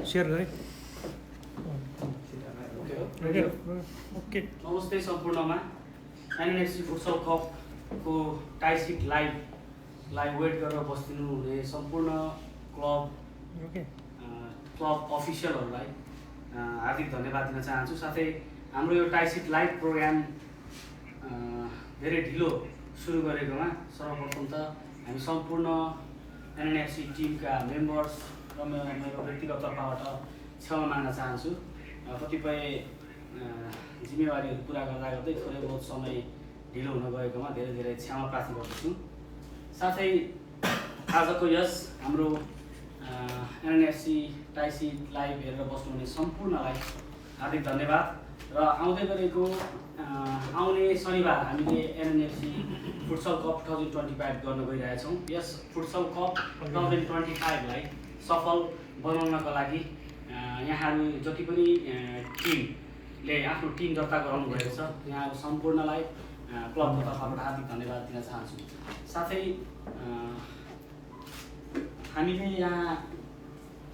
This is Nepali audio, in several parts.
सेयर गरे ओके नमस्ते सम्पूर्णमा एनएनएफसी फुटसल कपको टाइसिट लाइभ वेट गरेर बस्दिनु हुने सम्पूर्ण क्लब अफिसियलहरूलाई हार्दिक धन्यवाद दिन चाहन्छु। साथै हाम्रो यो टाइसिट लाइभ प्रोग्राम धेरै ढिलो सुरु गरेकोमा सर्वप्रथम त हामी सम्पूर्ण एनएनएफसी टिमका मेम्बर्स र मेरो व्यक्तिगत तर्फबाट क्षमा माग्न चाहन्छु। कतिपय जिम्मेवारीहरू पुरा गर्दा गर्दै थोरै बहुत समय ढिलो हुन गएकोमा धेरै धेरै क्षमा प्रार्थना गर्दछु। साथै आजको यस हाम्रो एनएनएफसी टाइसिट लाइभ हेरेर बस्नुहुने सम्पूर्णलाई हार्दिक धन्यवाद। र आउँदै गरेको आउने शनिबार हामीले एनएनएफसी फुटसल कप 2025 गर्न गइरहेछौँ। यस फुटसल कप 2025लाई सफल बनाउनका लागि यहाँहरू जति पनि टिमले आफ्नो टिम दर्ता गराउनु भएको छ यहाँहरू सम्पूर्णलाई क्लबको तर्फबाट हार्दिक धन्यवाद दिन चाहन्छु। साथै हामीले यहाँ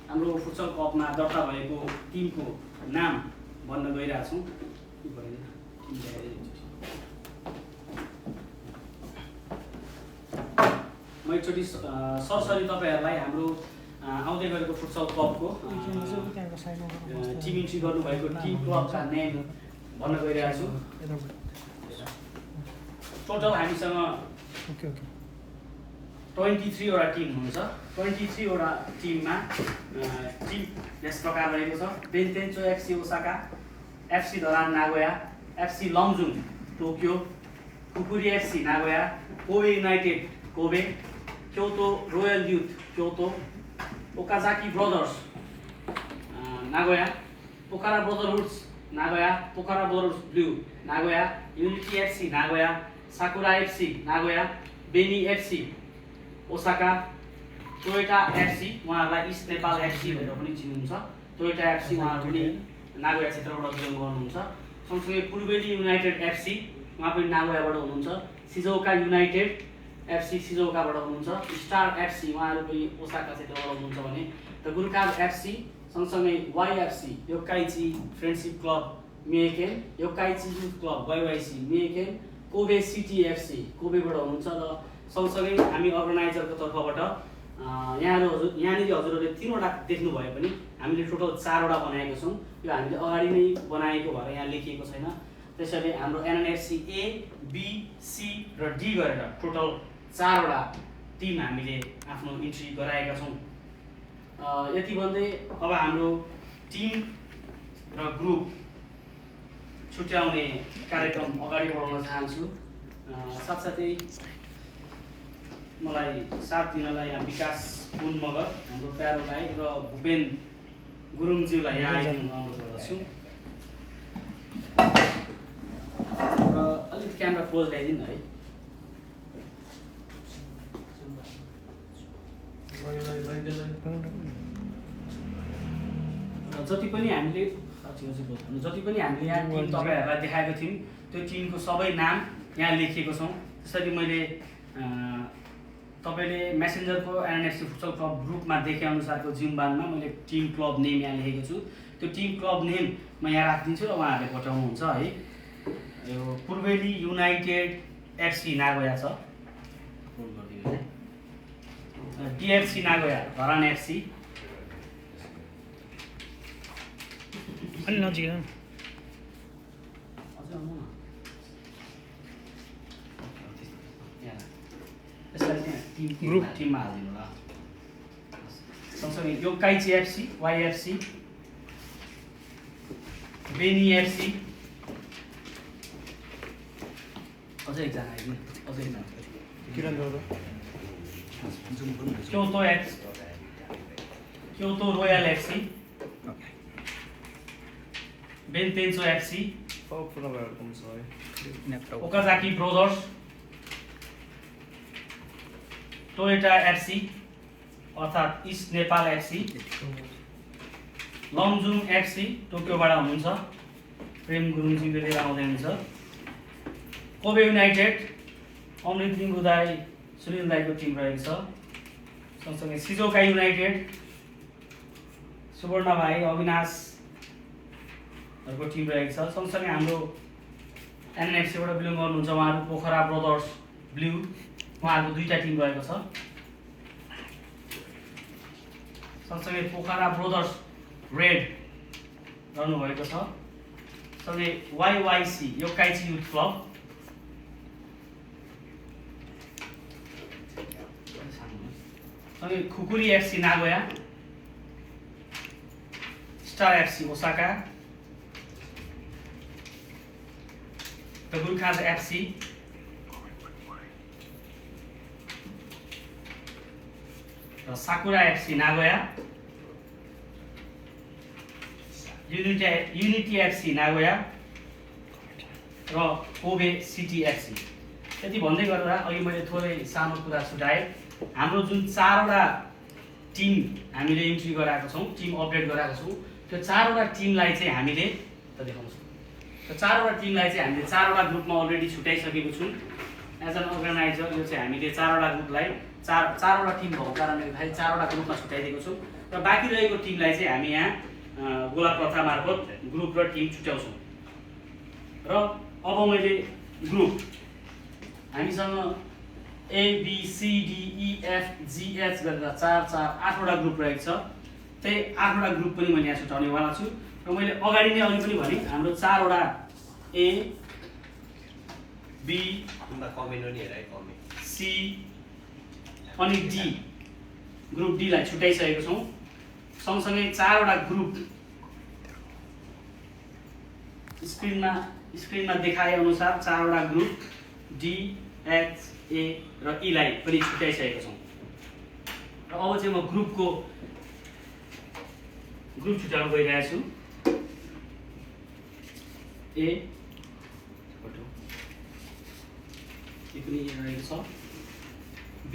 हाम्रो फुटसल कपमा दर्ता भएको टिमको नाम भन्न गइरहेछौँ। म एकचोटि सरसरी तपाईँहरूलाई हाम्रो आउँदै गरेको फुटसल क्लबको टिम इन्ट्री गर्नुभएको टिम क्लबका नेम भन्न गइरहेको छु। टोटल हामीसँग 23 वटा टिम हुनुहुन्छ। 23 वटा टिममा टिम यस प्रकार रहेको छ: Bentencho FC Osaka, FC Dharan Nagoya, FC Lamjung Tokyo, Khukuri FC Nagoya, Kobe United Kobe, Kyoto Royal Youth Kyoto, Okazaki Brothers Nagoya, Pokhara Brotherhoods Nagoya, Pokhara brothers Blue Nagoya, Unity FC Nagoya, Sakura FC Nagoya, Beni FC Osaka, Toyota FC उहाँहरूलाई इस्ट नेपाल एफसी भनेर पनि चिन्नुहुन्छ। टोयोटा एफसी उहाँहरू पनि नागोया क्षेत्रबाट बिलोङ गर्नुहुन्छ। सँगसँगै पूर्वेली युनाइटेड एफसी उहाँ पनि नागोयाबाट हुनुहुन्छ। सिजोका युनाइटेड एफसी सिजोकाबाट हुनुहुन्छ। स्टार एफसी उहाँहरू पनि ओसाका क्षेत्रबाट हुनुहुन्छ भने द गुर्खाज एफसी सँगसँगै YFC Yokkaichi friendship club Mieken, Yokkaichi youth club YYC Mieken, Kobe city FC कोबेबाट हुनुहुन्छ। र सँगसँगै हामी अर्गनाइजरको तर्फबाट यहाँनिर हजुरहरूले 3वटा देख्नु भए पनि हामीले टोटल 4वटा बनाएको छौँ। यो हामीले अगाडि नै बनाएको भएर यहाँ लेखिएको छैन। त्यसैले हाम्रो एनएनएफसी ए, बी, सी र डी गरेर टोटल 4वटा टिम हामीले आफ्नो इन्ट्री गराएका छौँ। यति भन्दै अब हाम्रो टिम र ग्रुप छुट्याउने कार्यक्रम अगाडि बढाउन चाहन्छु। साथसाथै मलाई साथ दिनलाई यहाँ विकास पुन मगर हाम्रो प्यारो भाइ र भूपेन गुरुङज्यूलाई यहाँ आइदिनु अनुरोध गर्दछु। र अलिक क्यामेरा क्लोज ल्याइदिनु है। जति पनि हामीले यहाँ टिम तपाईँहरूलाई देखाएको थियौँ त्यो टिमको सबै नाम यहाँ लेखिएको छौँ। त्यसरी मैले तपाईँले मेसेन्जरको एनएनएफसी फुटसल क्लब ग्रुपमा देखे अनुसारको जिम्बानमा मैले टिम क्लब नेम यहाँ लेखेको छु। त्यो टिम क्लब नेम म यहाँ राखिदिन्छु र उहाँहरूले पठाउनुहुन्छ है। यो पूर्वेली युनाइटेड एफसी नागोया छ, डिएफसी नागोया धरान एफसी, अलि नजिक ग्रुप टिममा हालिदिनु ल। सँगसँगै Yokkaichi FC YFC, Beni FC, अझै एकजना आइदिनु, अझै एकजना Kyoto royal FC, Bentencho FC, Okazaki brothers, Toyota FC अर्थात् East Nepal FC, Lamjung FC टोकियोबाट हुनुहुन्छ, प्रेम गुरुङजीले लिएर आउँदै हुनुहुन्छ। कोबे युनाइटेड अमृत लिम्बू दाई सुनिल दाईको टिम रहेको छ। सँगसँगै सिजोका युनाइटेड सुवर्ण भाइ अविनाशहरूको टिम रहेको छ। सँगसँगै हाम्रो एनएफसीबाट बिलोङ गर्नुहुन्छ उहाँहरू पोखरा ब्रदर्स ब्लू, उहाँहरूको दुईवटा टिम रहेको छ। सँगसँगै पोखरा ब्रदर्स रेड रहनुभएको छ। सँगै वाइवाइसी योक्काइची युथ क्लब, सँगै Khukuri FC Nagoya, Star FC Osaka, the Gurkhas FC, र Sakura FC Nagoya, Unity FC Nagoya र कोबे सिटी एफसी। यति भन्दै गर्दा अघि मैले थोरै सानो कुरा छुटाएँ। हाम्रो जुन 4वटा टिम हामीले इन्ट्री गराएको छौँ, टिम अपडेट गराएको छौँ, त्यो 4वटा टिमलाई चाहिँ हामीले देखाउँछौँ। त्यो 4वटा टिमलाई चाहिँ हामीले 4वटा ग्रुपमा अलरेडी छुट्याइसकेको छौँ। एज एन अर्गनाइजर यो चाहिँ हामीले 4वटा ग्रुपलाई 4वटा टिम भएको कारणले गर्दाखेरि 4वटा ग्रुपमा छुट्याइदिएको छौँ र बाँकी रहेको टिमलाई चाहिँ हामी यहाँ गोला प्रथा मार्फत ग्रुप र टिम छुट्याउँछौँ। र अब मैले ग्रुप हामीसँग ABCDEFGH गरेर 8वटा ग्रुप रहेको छ। त्यही 8वटा ग्रुप पनि मैले यहाँ छुट्याउनेवाला छु र मैले अगाडि नै अघि पनि भने हाम्रो 4वटा A B C अनि D ग्रुप D लाई छुट्याइसकेको छौँ। सँगसँगै 4वटा ग्रुप स्क्रिनमा देखाए अनुसार 4वटा ग्रुप D, H, A र E लाई पनि छुट्याइसकेको छौँ। र अब चाहिँ म ग्रुप छुट्याउन गइरहेको छु। A यो पनि यहाँ रहेको छ, B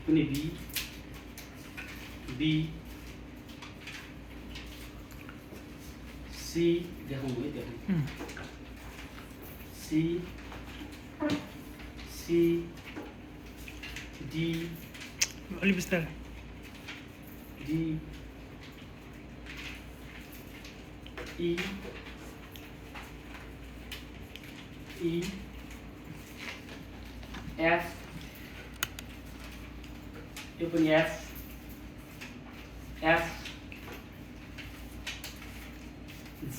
पनि B, C देखाउनु है, देखाउनु C, D, अलि बिस्तारै D, E, F, यो पनि F, G,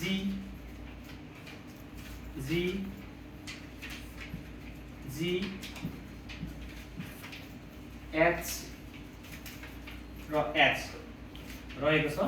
H र H रहेको छ।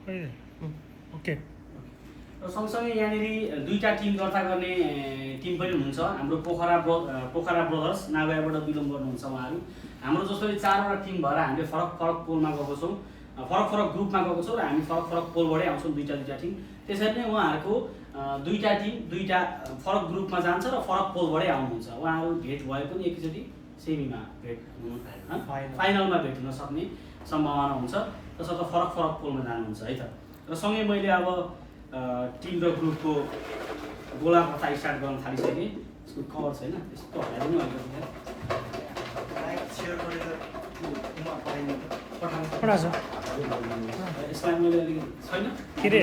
ओके। र सँगसँगै यहाँनिर दुईवटा टिम दर्ता गर्ने टिम पनि हुनुहुन्छ। हाम्रो पोखरा ब्रदर्स नागोयाबाट बिलोङ गर्नुहुन्छ उहाँहरू। हाम्रो जसरी 4वटा टिम भएर हामीले फरक पोलमा गएको छौँ, फरक ग्रुपमा गएको छौँ र हामी फरक पोलबाटै आउँछौँ दुईवटा टिम। त्यसरी नै उहाँहरूको दुईवटा टिम दुईवटा फरक ग्रुपमा जान्छ र फरक पोलबाटै आउनुहुन्छ। उहाँहरू भेट भए पनि एकैचोटि सेमीमा भेट फाइनलमा भेट हुन सक्ने सम्भावना हुन्छ, तसर्थ फरक पोलमा जानुहुन्छ है त। र सँगै मैले अब टिम र ग्रुपको गोला प्रथा स्टार्ट गर्न थालिसकेँ। यसको कभर छैन, यस्तो हटाइदिनु अलिकति यसलाई मैले अलिकति छैन के रे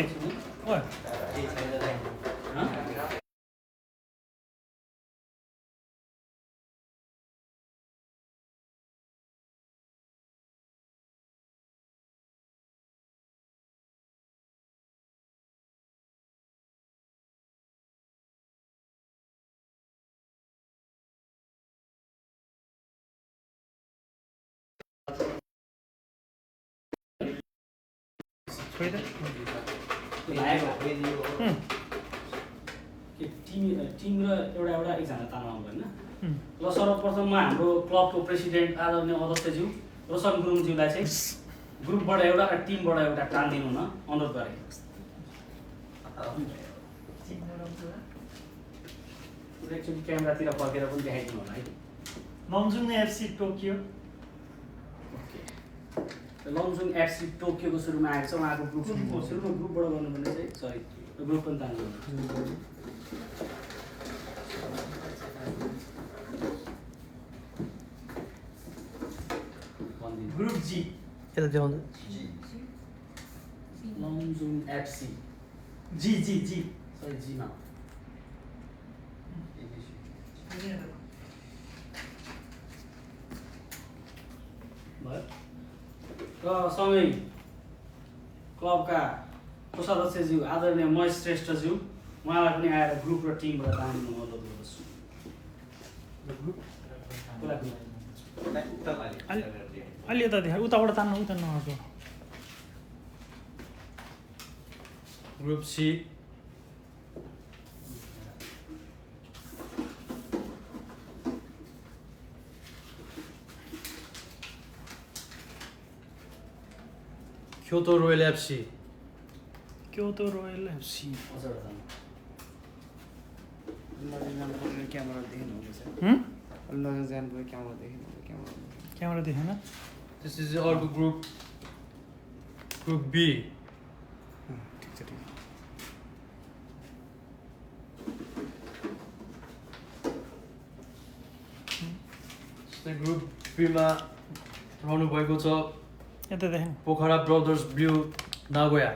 खोइ त टिम र एउटा एकजना तान्नु होइन ल सर्वप्रथममा हाम्रो क्लबको प्रेसिडेन्ट आदरणीय अध्यक्षज्यू रोशन गुरुङज्यूलाई चाहिँ ग्रुपबाट एउटा र टिमबाट एउटा टानिदिनु हुन अनुरोध गरेँ। एकचोटि क्यामेरातिर फर्केर पनि देखाइदिनु होला है। Lamjung FC Tokyo Lamjung FC टोकियोको सुरुमा आएको छ उहाँको ग्रुप सुरुमा ग्रुपबाट गर्नुपर्ने चाहिँ सरी ग्रुप पनि तान्नु ग्रुप जी यता देखाउनु लमजुङ एफसी जी जी जी सरी जीमा भयो र सँगै क्लबका कोषाध्यक्षज्यू आदरणीय महेश श्रेष्ठज्यू उहाँलाई पनि आएर ग्रुप र टिमबाट तान्नु अनुरोध गर्दछु। अलि यता देखा उताबाट तान्नु उता नआएको group C Kyoto Royal FC Kyoto Royal FC camera देख्नुहुँदैछ जानुभयो क्यामेरा देख्नु क्यामेरा देखेन दिस इज अर्को ग्रुप ग्रुप बी ठिक छ ठिक ग्रुप बीमा रहनु भएको छ यता देखेन पोखरा ब्रदर्स ब्लू नागोया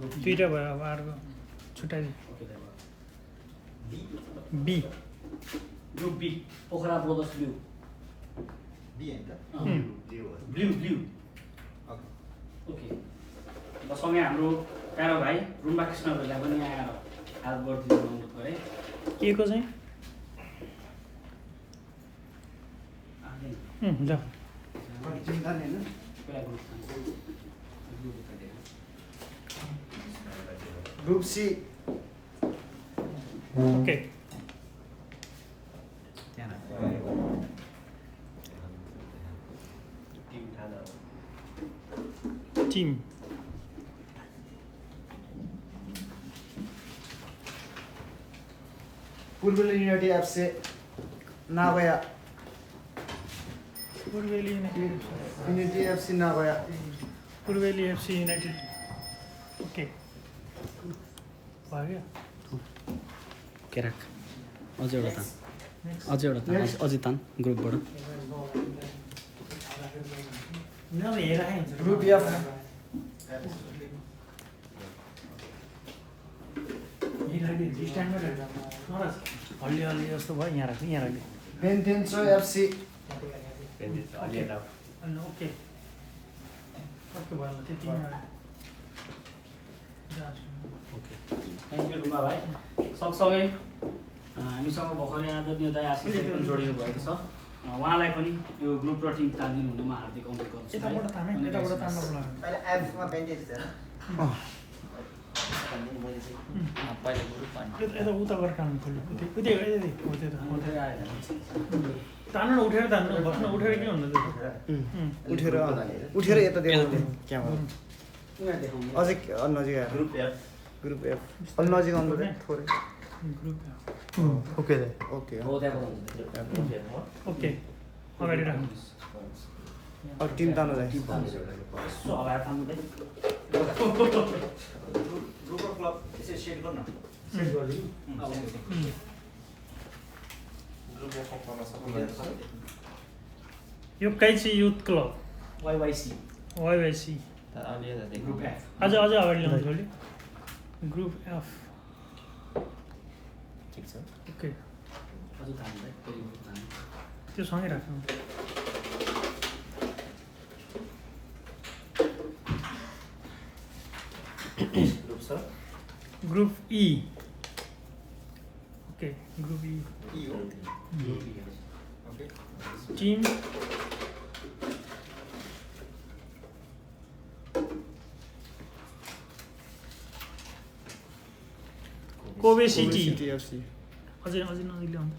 दुईटा भयो अब अर्को छुट्याइदियो B group B Pokhara brothers Blue Blue okay र सँगै हाम्रो प्यारो भाइ रुम्बा कृष्ण भाइलाई पनि आएर हेल्प गरिदिनु अनुरोध गरेँ। के को चाहिँ ल group C okay team Purbeli United FC Nagoya Purbeli United FC Nagoya Purbeli FC United okay भयो के राख अझै एउटा तान अझै तान ग्रुपबाट ग्रुप एफ हल्ली हल्ली जस्तो भयो यहाँ राख्ने यहाँ राख्ने पेन्टेन्सो एफसी ओके ओके भयो त्यति ओके थ्याङ्क यू रुम्बा भाइ। सँगसँगै हामीसँग भर्खरै आदरणीय दाइ आशिष पनि जोडिनु भएको छ उहाँलाई पनि यो ग्रुप र टिम तानिदिनु हुनुमा हार्दिक अनुरोध गर्छु। यताबाट तान्ने यताबाट तान्न बोलायो यता उता गरेर तान्नु खोल्यो तान्नु न उठेर तान्नु बस्नु उठेर के भन्नु उठेर यता देखाउनु क्यामेरा उनीहरू देखाउनु अझै नजिक आएर ग्रुप एफ अलि नजिक आउनु थोरै ग्रुप ओके ओके हो त्यहाँबाट ओके अगाडि राख्नु अब टिम तान्नु जाए यसो हलाएर तान्नु ग्रुप र क्लब यसरी सेट गर्न सेट गरिदिनु यो काइची युथ क्लब वाइवाइसी वाइवाइसी ग्रुप एफ अझ अगाडि ल्याउनु छोड्यो ग्रुप एफ ठिक छ ओके अझ तान्नु त्यो सँगै राख्नु ग्रुप छ group E okay group E हो okay team Kobe City FC अझै नजिकले आउँदा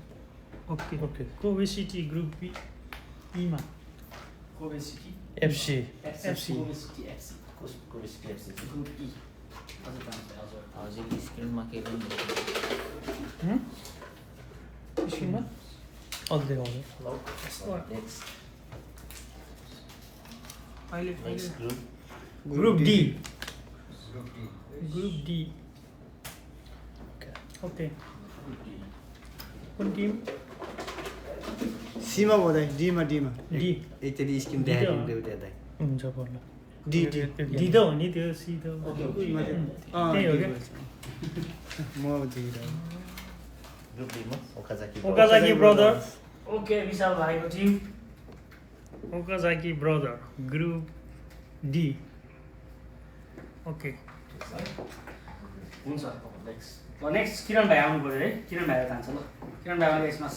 okay okay Kobe City group B ईमा Kobe city FC FC Kobe City FC Kobe city FC group E हजुर हजुर हजुर स्क्रिनमा के पनि स्क्रिनमा अझ देखाउँछ नेक्स्ट अहिले next group group D group D okay कुन टिम सीमा बोल्दै डीमा डी एकचोटि स्क्रिन देखाइदिनु देऊ त्यता हुन्छ पर्ला डी डी त हो नि त्यो सी त हो त्यही हो क्या म देखिरहेको ग्रुप डीमा ओकाजाकी ब्रदर ओके विशाल भाइको team Okazaki Brother group D okay हुन्छ नेक्स्ट ल नेक्स्ट किरण भाइ आउनु पर्यो है किरण भाइ जान्छ ल किरण भाइ आउने यसमा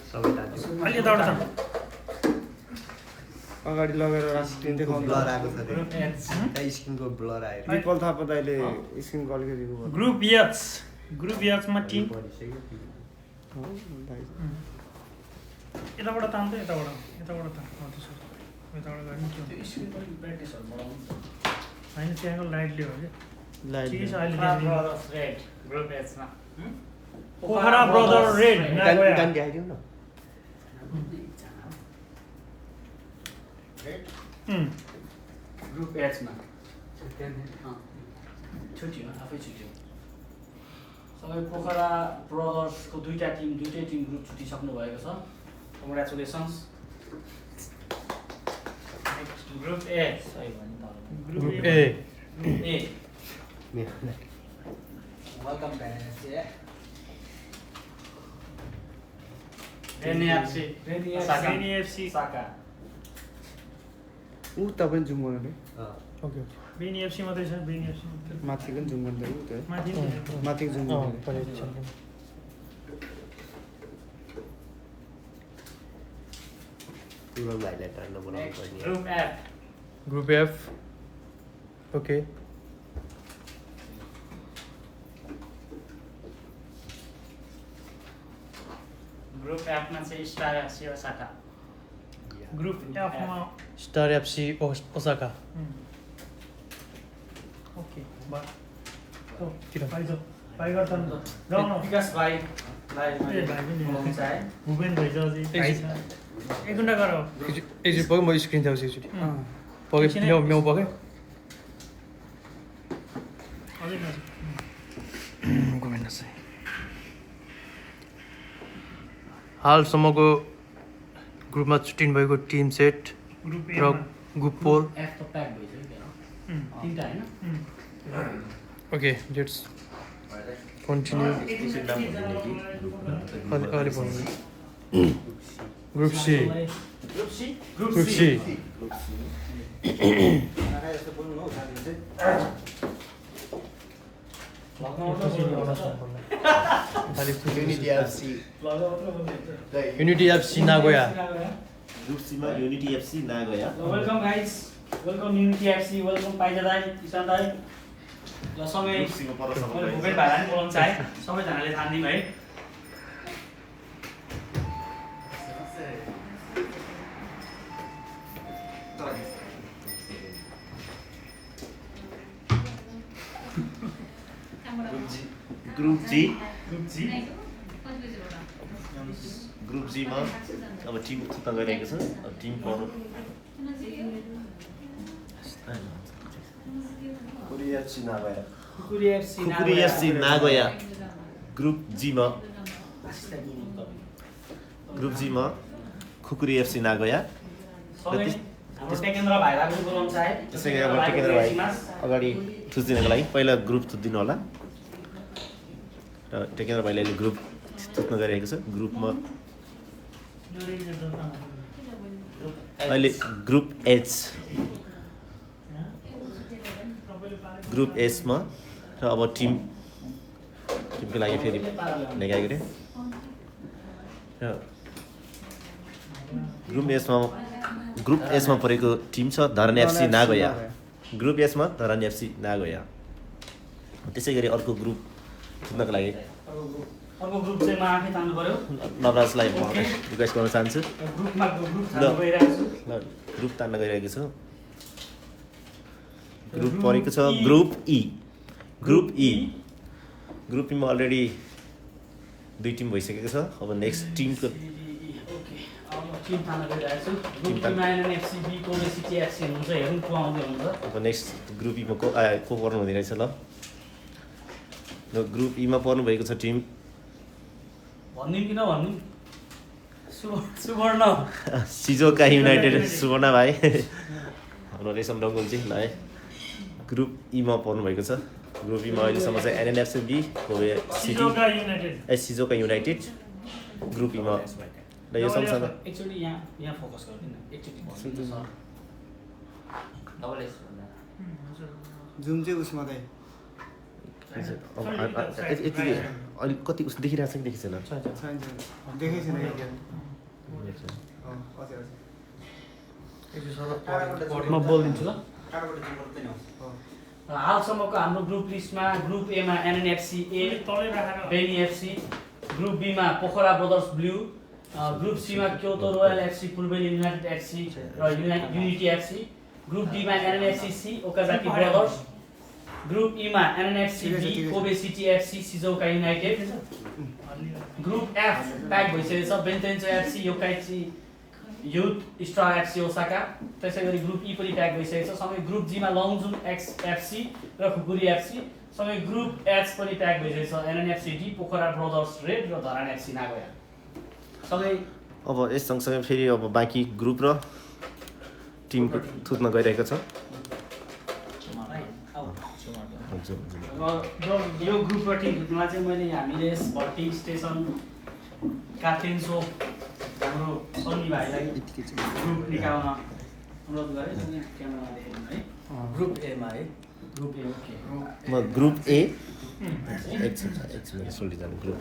सबै तातो अहिले यताबाट त अगाडि लगेर स्क्रिन देखाउनु ब्लर आएको छ ग्रुप रे स्क्रिनको ब्लर आयो रिपल थापा त अहिले स्क्रिनको अलिकति ग्रुप एच ग्रुप एचमा टिम यताबाट तान्छ यताबाट यताबाट तान्छ त्यसो यताबाट गर्ने के त्यो स्क्रिनको ब्राइटनेसहरू बढाउनु होइन त्यहाँको लाइटले हो क्या लाइट के छ अहिले ब्रदर्स रेड ग्रुप एचमा पोखरा ब्रदर रेड नागोया देखाइदिउँ न ग्रुप एचमा छुट्यो आफै छुट्यो सबै पोखरा ब्रदर्सको दुईटै टिम ग्रुप छुटिसक्नु भएको छ कङ्ग्रेचुलेसन्स ग्रुप ए सही भने त group A group A welcome FC साका ऊ तपाईँ जुम गर्नु ओके बेनी एफसी मात्रै छ बेनी एफसी माथिको पनि जुम गर्नु ऊ त्यो माथि माथिको जुम गर्नु पुरो भाइलाई टर्न बनाउनु पर्ने group F group F okay group एफमा चाहिँ स्टार एफसी ओसाका ग्रुप एफमा स्टार एफसी ओसाका ओके भाइ गर्दा जाउँ न विकास भाइलाई ए भाइ पनि बोलाउनु चाहे भुपेन भाइ छ अझै भाइ छ एक घन्टा गर एकचोटि पक्कै म स्क्रिन देखाउँछु एकचोटि पक्कै म्याउ पक्कै अझै नजिक घुमेन चाहिँ हालसम्मको ग्रुपमा छुट्टिनु भएको टिम सेट ग्रुप र ग्रुप पोल एफ त प्याक भइसक्यो तिनवटा होइन ओके लेट्स कन्टिन्यू अगाडि बढ्नु group C group C group C Unity FC unity FC Nagoya group सीमा Unity FC Nagoya welcome guys welcome Unity FC welcome पाइजा दाई किसान दाई ल सँगै ग्रुप सीमा परसम्म मैले भुपेन भाइलाई पनि बोलाउनु चाहे सबैजनाले थानिदिउँ है ग्रुप जी ग्रुप जी ग्रुप जीमा अब टिम खत्ता गरिरहेको छ अब टिम पढ्नु खुकुरी एफसी नागोया खुकुरी एफसी खुकुरी एफसी नागोया ग्रुप जीमा खुकुरी एफसी नागोया सँगै हाम्रो टेकेन्द्र भाइलाई पनि बोलाउनु चाहे त्यसै गरी अब टेकेन्द्र भाइ अगाडि थुच्दिनको लागि पहिला ग्रुप थुच्दिनु होला र टेकेन्द्र भाइले अहिले ग्रुप थुच्न गइरहेको छ ग्रुपमा अहिले ग्रुप एचमा र अब टिमको लागि फेरि नेगाएको थिएँ र ग्रुप एसमा परेको टिम छ धरान एफसी नागोया ग्रुप एसमा धरान एफसी नागोया त्यसै गरी अर्को ग्रुप जित्नको लागि अर्को ग्रुप चाहिँ म आफै तान्नु पर्यो नवराजलाई म रिक्वेस्ट गर्न चाहन्छु ग्रुपमा ग्रुप थाल्नु गइरहेको छु ल ग्रुप तान्न गइरहेको छु ग्रुप परेको छ ग्रुप ई ग्रुप ईमा अलरेडी 2 टिम भइसकेको छ अब नेक्स्ट टिमको ओके अब टिम तान्न गइरहेको छु ग्रुप ईमा NNFC B Kobe city FC हुन्छ हेरौँ को आउँदै हुन्छ अब नेक्स्ट ग्रुप ईमा को पर्नु हुँदै रहेछ ल ग्रुप ईमा पर्नु भएको छ टिम भनिदिउँ कि नभनिदिउँ सुवर्ण सिजोका युनाइटेड सुवर्णा भाइ हाम्रो रेशम डङ्गुल्ची ल है ग्रुप ईमा पर्नु भएको छ ग्रुप ईमा अहिलेसम्म चाहिँ NNFC B Kobe City Shizuoka United group ईमा र यो सँगसँगै एकचोटि यहाँ फोकस गर्दिन एकचोटि डबल एस भन्दा जुम चाहिँ उसमा चाहिँ यति अलिक कति उस देखिरहेको छ कि देखिएको छैन देखेको छैन म बोलिदिन्छु ल हालसम्मको हाम्रो ग्रुप लिस्टमा ग्रुप एमा NNFC A Beni FC group बीमा पोखरा ब्रदर्स ब्लू ग्रुप सीमा Kyoto royal FC Phulbeli united FC र युनिटी एफसी ग्रुप डीमा NNFC C Okazaki brothers group ईमा NNFC B Kobe city FC Shizuoka United group F pack भइसकेको छ Bentencho FC Yokaichi youth star FC Osaka त्यसै गरी ग्रुप ई पनि प्याक भइसकेको छ सँगै ग्रुप जीमा लङजुङ एक्स एफसी र खुकुरी एफसी सँगै ग्रुप एच पनि प्याक भइसकेको छ एनएनएफसी डी पोखरा ब्रदर्स रेड र धरान एफसी नागोया सँगै अब यस सँगसँगै फेरि अब बाँकी ग्रुप र टिम थुत्न गइरहेको छ यो ग्रुप र टिम थुत्नुमा चाहिँ मैले हामीले भट्टी स्टेसन काथेन्सो हाम्रो सन्नी भाइलाई ग्रुप निकाल्न अनुरोध गरेँ क्यामेरामा देखेँ है ग्रुप एमा है ग्रुप ए ओके म ग्रुप ए एकछिन सोल्टी जानु ग्रुप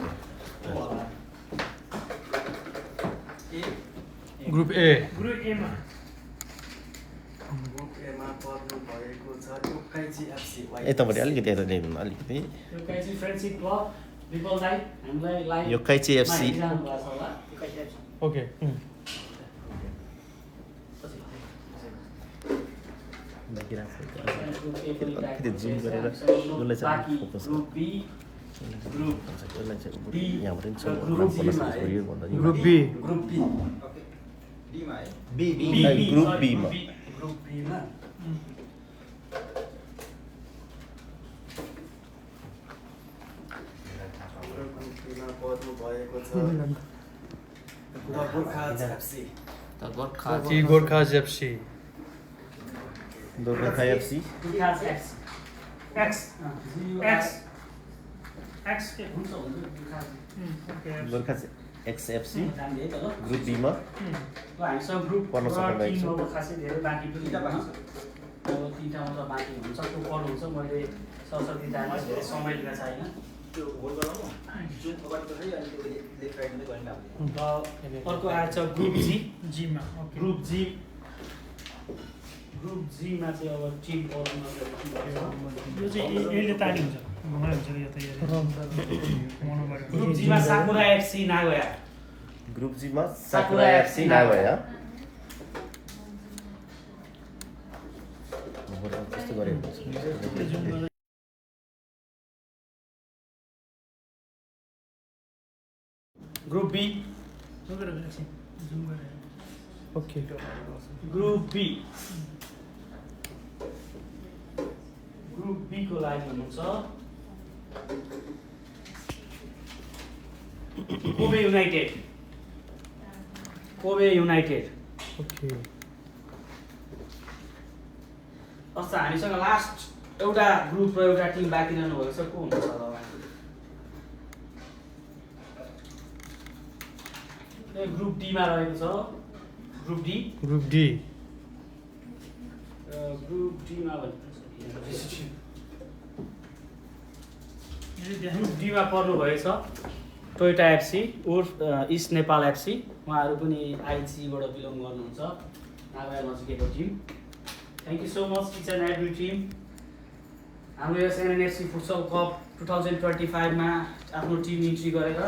ग्रुप ए पर्नु भएको छ योकाइची एफसी यतापट्टि अलिकति यता ल्याइदिनु अलिकति योकाइची फ्रेन्डसिप क्लब रिपललाई हामीलाई लाइभ योकाइची एफसी ओके अलिकति जुम गरेर उसलाई चाहिँ फोकस यहाँबाट पनि छ ग्रुप बी ग्रुप बीमा ग्रुप बीमा पर्नु भएको छ Gorkha FC Gorkha FC Gorkha FC Gorkha x FC group बीमा हामीसँग ग्रुप पर्न सक्नुभएको छ टिमहरू खासै धेरै बाँकी पनि छैन। अब तिनवटा मात्र बाँकी हुन्छ त्यो पढ्नु हुन्छ मैले सरस्वती जाने धेरै समय लिएर छैन त्यो होल्ड गरौँ जुन अगाडि पनि अनि त्यो लेफ्ट राइट नै गर्ने र अर्को आएछ ग्रुप जी जीमा ग्रुप जीमा चाहिँ अब टिम पढ्नु यो चाहिँ यसले ताली हुन्छ घुमाइ हुन्छ यो तयारी ग्रुप जीमा साकुरा एफसी नागोया ग्रुप जीमा साकुरा एफसी नागोया कस्तो गरेको छ group B okay group B को लागि हुनुहुन्छ कोबे युनाइटेड ओके अस्ति हामीसँग लास्ट एउटा ग्रुप र एउटा टिम बाँकी रहनु भएको छ को हुन्छ होला ग्रुप डीमा रहेको छ ग्रुप डी ग्रुप डीमा डीमा पर्नु भएछ टोयोटा एफसी उर्फ इस्ट नेपाल एफसी उहाँहरू पनि आइसीबाट बिलोङ गर्नुहुन्छ नागोया नजिकैको team thank you so much each and every team हाम्रो यस एनएनएफसी फुटसल कप 2025 मा आफ्नो टिम इन्ट्री गरेर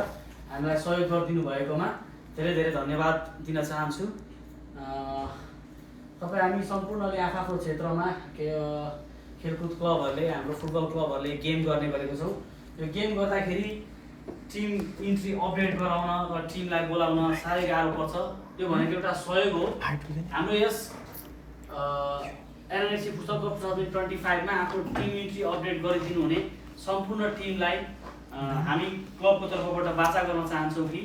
हामीलाई सहयोग गरिदिनु भएकोमा धेरै धेरै धन्यवाद दिन चाहन्छु। तपाईँ हामी सम्पूर्णले आफ्नो क्षेत्रमा खेलकुद क्लबहरूले हाम्रो फुटबल क्लबहरूले गेम गर्ने गरेको छौँ। यो गेम गर्दाखेरि टिम इन्ट्री अपडेट गराउन र टिमलाई बोलाउन साह्रै गाह्रो पर्छ। यो भनेको एउटा सहयोग हो। हाम्रो यस एनएनएफसी फुटसल कप 2025 मा आफ्नो टिम इन्ट्री अपडेट गरिदिनु हुने सम्पूर्ण टिमलाई हामी क्लबको तर्फबाट वाचा गर्न चाहन्छौँ कि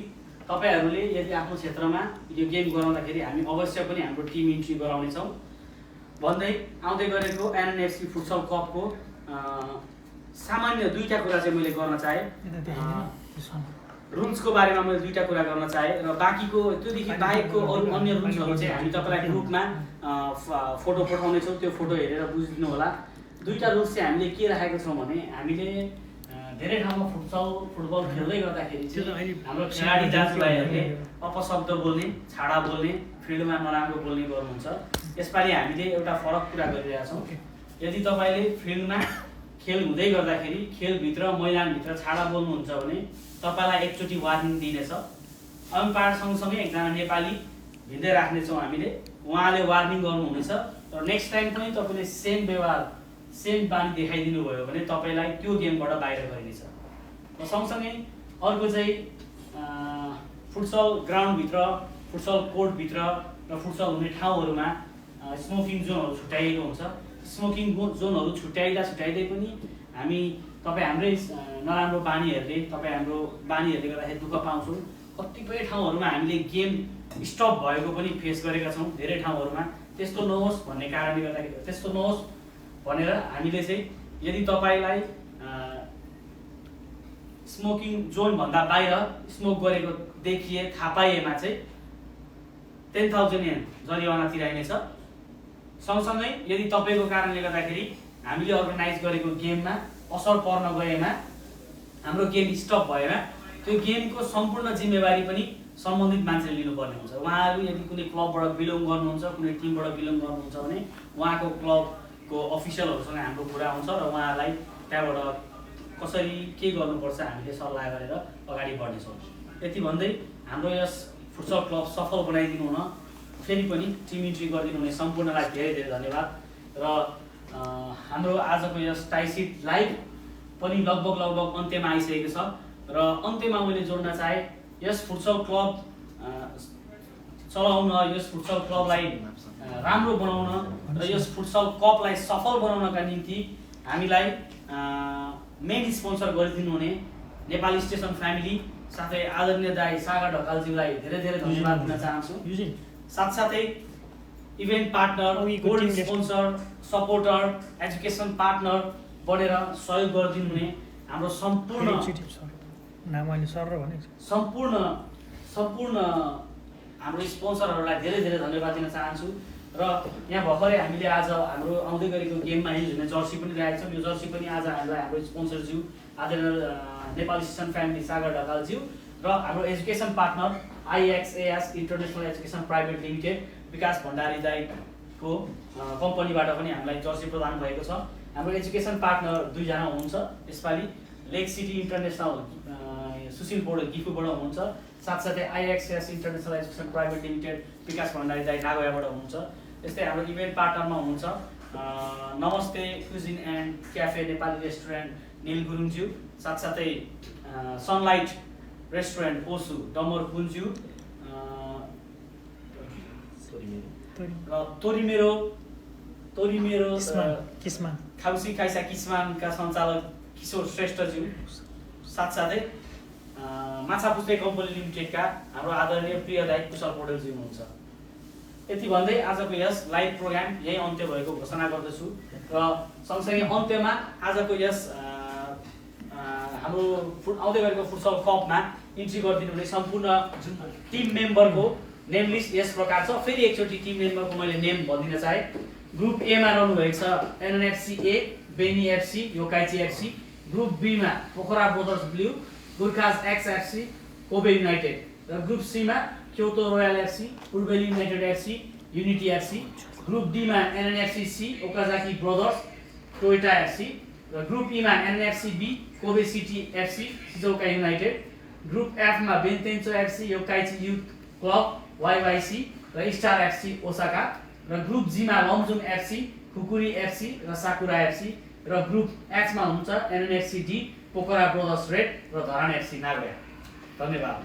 तपाईहरूले यदि आफ्नो क्षेत्रमा यो गेम गराउँदाखेरि हामी अवश्य पनि हाम्रो टिम इन्ट्री गराउनेछौँ भन्दै आउँदै गरेको एनएनएफसी फुटसल कपको सामान्य दुईटा कुरा चाहिँ मैले गर्न चाहेँ। रुल्सको बारेमा मैले दुईटा कुरा गर्न चाहेँ र बाँकीको त्योदेखि बाहेकको अरू अन्य रुल्सहरू चाहिँ हामी तपाईँलाई ग्रुपमा फोटो पठाउनेछौँ। त्यो फोटो हेरेर बुझिदिनु होला। दुईटा रुल्स चाहिँ हामीले के राखेको छौँ भने हामीले धेरै ठाउँमा फुटबल खेल्दै गर्दाखेरि चाहिँ हाम्रो खेलाडी दाजुभाइहरूले अपशब्द बोल्ने, छाडा बोल्ने, फिल्डमा नराम्रो बोल्ने गर्नुहुन्छ। यसपालि हामीले एउटा फरक कुरा गरिरहेका छौँ। यदि तपाईँले फिल्डमा खेल हुँदै गर्दाखेरि खेलभित्र मैदानभित्र छाडा बोल्नुहुन्छ भने तपाईँलाई एकचोटि वार्निङ दिनेछ। अम्पायर सँगसँगै एकजना नेपाली भिन्दै राख्नेछौँ हामीले। उहाँले वार्निङ गर्नुहुनेछ र नेक्स्ट टाइम पनि तपाईँले सेम व्यवहार सेम बानी देखाइदिनु भयो भने तपाईँलाई त्यो गेमबाट बाहिर गरिनेछ। र सँगसँगै अर्को चाहिँ फुटसल ग्राउन्डभित्र, फुटसल कोर्टभित्र र फुटसल हुने ठाउँहरूमा स्मोकिङ जोनहरू छुट्याइएको हुन्छ। स्मोकिङ जोनहरू छुट्याइँदै पनि तपाईँ हाम्रै नराम्रो बानीहरूले गर्दाखेरि दुःख पाउँछौँ। कतिपय ठाउँहरूमा हामीले गेम स्टप भएको पनि फेस गरेका छौँ। धेरै ठाउँहरूमा त्यस्तो नहोस् भन्ने कारणले गर्दाखेरि त्यस्तो नहोस् भनेर हामीले चाहिँ यदि तपाईँलाई स्मोकिङ जोनभन्दा बाहिर स्मोक गरेको देखिए थाहा पाइएमा चाहिँ 10,000 येन जरिवाना तिराइनेछ। सँगसँगै यदि तपाईँको कारणले गर्दाखेरि हामीले अर्गनाइज गरेको गेममा असर पर्न गएमा हाम्रो गेम स्टप भएमा त्यो गेमको सम्पूर्ण जिम्मेवारी पनि सम्बन्धित मान्छेले लिनुपर्ने हुन्छ। उहाँहरू यदि कुनै क्लबबाट बिलोङ गर्नुहुन्छ, कुनै टिमबाट बिलोङ गर्नुहुन्छ भने उहाँको क्लबको अफिसियलहरूसँग हाम्रो कुरा हुन्छ र उहाँलाई त्यहाँबाट कसरी के गर्नुपर्छ हामीले सल्लाह गरेर अगाडि बढ्नेछौँ। यति भन्दै हाम्रो यस फुटसल क्लब सफल बनाइदिनु हुन फेरि पनि टिम इन्ट्री गरिदिनु हुने सम्पूर्णलाई धेरै धेरै धन्यवाद। र हाम्रो आजको यस टाइसिट लाइभ पनि लगभग अन्त्यमा आइसकेको छ र अन्त्यमा मैले जोड्न चाहेँ यस फुटसल क्लब चलाउन, यस फुटसल क्लबलाई राम्रो बनाउन र यस फुटसल कपलाई सफल बनाउनका निम्ति हामीलाई मेन स्पोन्सर गरिदिनु हुने नेपाली स्टेसन फ्यामिली साथै आदरणीय दाइ सागर ढकालज्यूलाई धेरै धेरै धन्यवाद दिन चाहन्छु। साथसाथै event partner, gold sponsor, supporter, education partner बनेर सहयोग गरिदिनु हुने हाम्रो सम्पूर्ण हाम्रो स्पोन्सरहरूलाई धेरै धेरै धन्यवाद दिन चाहन्छु। र यहाँ भर्खरै हामीले आज हाम्रो आउँदै गरेको गेममा युज हुने जर्सी पनि ल्याएको छौँ। यो जर्सी पनि आज हामीलाई हाम्रो स्पोन्सरज्यू आदरणीय नेपाली स्टेसन फ्यामिली सागर ढकालज्यू र हाम्रो education partner IXAS international education private limited विकास भण्डारी दाइको कम्पनीबाट पनि हामीलाई जर्सी प्रदान भएको छ। हाम्रो एजुकेसन पार्टनर दुईजना हुनुहुन्छ यसपालि, लेक सिटी इन्टरनेसनल सुशील बोर्ड गिफुबाट हुनुहुन्छ, साथसाथै IXAS international education private limited विकास भण्डारी दाइ नागोयाबाट हुनुहुन्छ। त्यस्तै हाम्रो इभेन्ट पार्टनरमा हुनुहुन्छ नमस्ते cuisine and cafe Nepali restaurant Nil गुरुङज्यू, साथसाथै सनलाइट रेस्टुरेन्ट ओसु डमर कुन्ज्यू र तोरीमेरो खाउसी खाइसा किस्मानका सञ्चालक किशोर श्रेष्ठज्यू, साथसाथै माछा पुस्ते कम्पनी लिमिटेडका हाम्रो आदरणीय प्रिय दाइ कुशल पौडेलज्यू हुनुहुन्छ। यति भन्दै आजको यस लाइभ प्रोग्राम यही अन्त्य भएको घोषणा गर्दछु र सँगसँगै अन्त्यमा आजको यस हाम्रो आउँदै गरेको फुटसल कपमा इन्ट्री गरिदिनु हुने सम्पूर्ण टिम मेम्बरको नेम लिस्ट यस प्रकार छ। फेरि एकचोटि टिम मेम्बरको मैले नेम भनिदिन चाहेँ। ग्रुप ए मा रहनु भएको छ NNFC A, Beni FC, Yokaichi FC. Group B मा Pokhara brothers blue, Gurkhas X FC, Kobe united. र ग्रुप सी मा Kyoto royal FC, Purbeli United FC, unity FC. Group D मा NNFC C, Okazaki brothers, Toyota FC. र ग्रुप ईमा NFC B Kobe city FC Shizuoka united, group एफमा Bentencho FC Yokaichi youth club YYC र स्टार एफसी ओसाका, र ग्रुप जीमा लमजुङ एफसी खुकुरी एफसी र साकुरा एफसी, र ग्रुप एचमा हुन्छ NFC D Pokhara brothers red र धरान एफसी नागोया। धन्यवाद।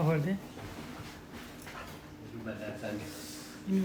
Awalnya ini